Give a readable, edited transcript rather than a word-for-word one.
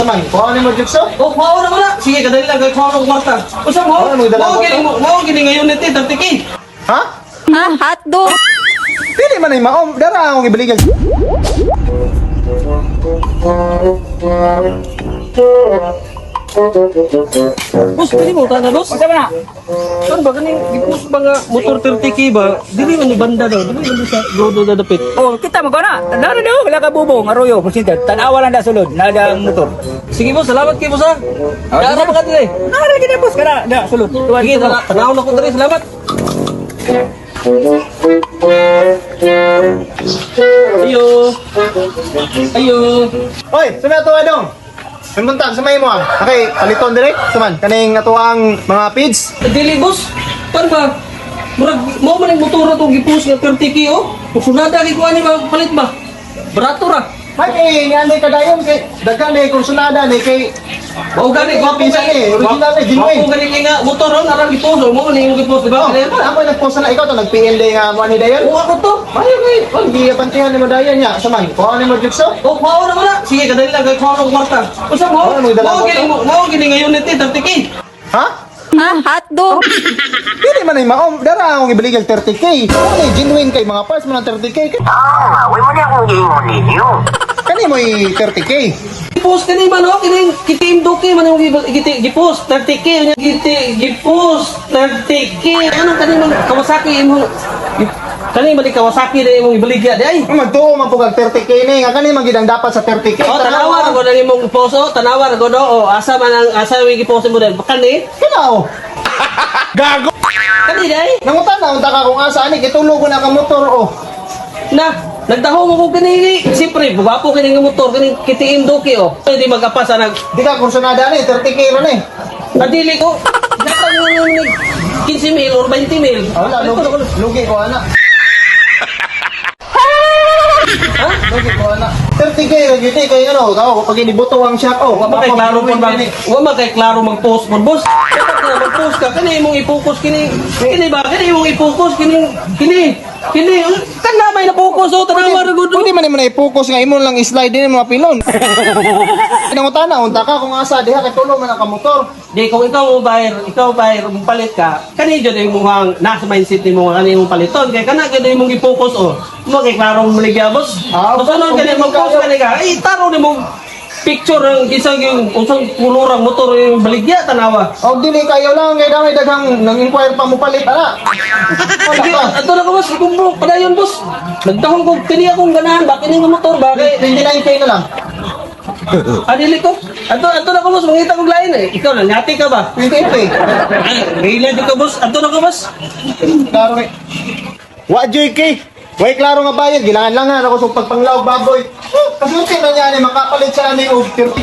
Man, kuha ni mo jigsaw? Oh, kuha na mo na. Sige, kadali lang kay kuha ko kwarta. Usa mo? Ano, magdala Mao ko gini to? mao gini ngayon nito 30K. Ha? Ha? Hotdog? Dili man ay maom, dara akong ibaligag. Boss, pwede mo tana, boss? Unsa man na? Kan ba kaning gipus ba nga motor 30K ba? Dili man ni banda daw, dili man ni sa rodo na dapit. Oh, kita mo na. Nara daw wala ka bubong aroyo presidente. Tanawa lang da sulod na da ang motor. Sige boss, salamat kay boss ha. Dara ba ka dili? Nara gid boss kana da sulod. Tuwan Sige, tanaw na ko diri, salamat. Ayo. Ayo. Oy, sumay ato adong. Simuntag sumay mo ah. Okay, paliton direk. Suman, kaning ato ang mga feeds. Dili boss. Kan ba? Murag mo man ang motor atong gipus nga 30K oh. Kung sunada kay kuan ni palit ba? Barato ra. Ay, kay nga ka dayon kay daghan ni kursunada ni kay Mao gani gwapo Pinsan gani. eh, original eh, genuine. Gwapo gani kay nga motor oh, narang gipus oh, mo ni imong gipus di ba? Oh, ako nagpost na ikaw to nag-PL day nga mo ni dayon. Oo ako to. Mayo kay, oh, di pantihan ni mo dayon nya. Suman, kuha ni mo jigsaw? Oh, kuha na mo na. Sige, kadali lang kay kuha ko kwarta. Usa mo? Ano, magdala Mao ko gini to? mao gini ngayon nito 30K. Ha? Ha? Hotdog? Dili man ay maom, dara akong ibaligag 30K. Ano ni genuine kay mga parts mo ng 30K. Ah, way mo na akong giingon ninyo. Kani mo 30K. Gipos kani man oh, kini kitim doki man yung giti gipos 30K nya giti gipos 30K. Anong kani man Kawasaki imong kani man ni Kawasaki na imong ibaligya di ay. Magtuo man po kag 30K ni, nga kani man gid ang dapat sa 30K. Oh, tanawa ra gud ang imong post oh, tanawa ra gud oh. Asa man ang asa may gipos mo dai? Kani? Kana oh. Kani dai? Nangutan na unta ka kung asa ani gitulog ko na ka motor oh. Na, nagdaho mo ko kani. Siyempre, gwapo kini nga motor kini KTM doki oh. Pwede magapa sa nag Di ka kursunada ni 30K ra ni. Adili ko. Dapat mo ni 15 mil or 20 mil. Ah, wala lugi, lugi ko ana. Ha? Lugi ko ana. 30K ra gyud ni kay ano, kao pag inibuto ang shock oh. Wa man kay klaro pud ba? Wa man kay klaro mag-post pud boss. Dapat na mag-post ka kani imong i-focus kini. Kini ba kani imong i-focus kini kini kini kana may na-focus oh tanawa ra gud. Pwede man nimo na i-focus nga imo lang i-slide din mga pilon. Nangutan na unta ka kung asa diha kay tulo man ang ka motor. Di kung ikaw mo buyer, ikaw buyer palit ka, kani jud imong nasa mindset nimo nga kani imong paliton kay kana gyud imong i-focus oh. Mo kay klarong maligya boss. Ah, Susunod kung kani dili mag-post kayo- kani ka, ay taro nimo picture ang isang yung usang kulurang motor yung baligya tanawa. Og dili kayo lang kay dami daghang nang inquire pa mo palit ana. Wala Sige, ka. ato na ko boss, ikumbro, padayon boss. Nagdahong ko kini akong ganahan, bakit nga motor ba kay 29K na lang. Adili ko. Ato ato na ko boss, mangita kog lain eh. Ikaw na nyati ka ba? 28K. Ay, Ngayon ka boss, ato na ko boss. Klaro ni. Wa JK. Way klaro nga bayad gilangan langan ako sa pagpanglaog baboy. Oh, kasulti na niya ni makapalit sa ani og 30.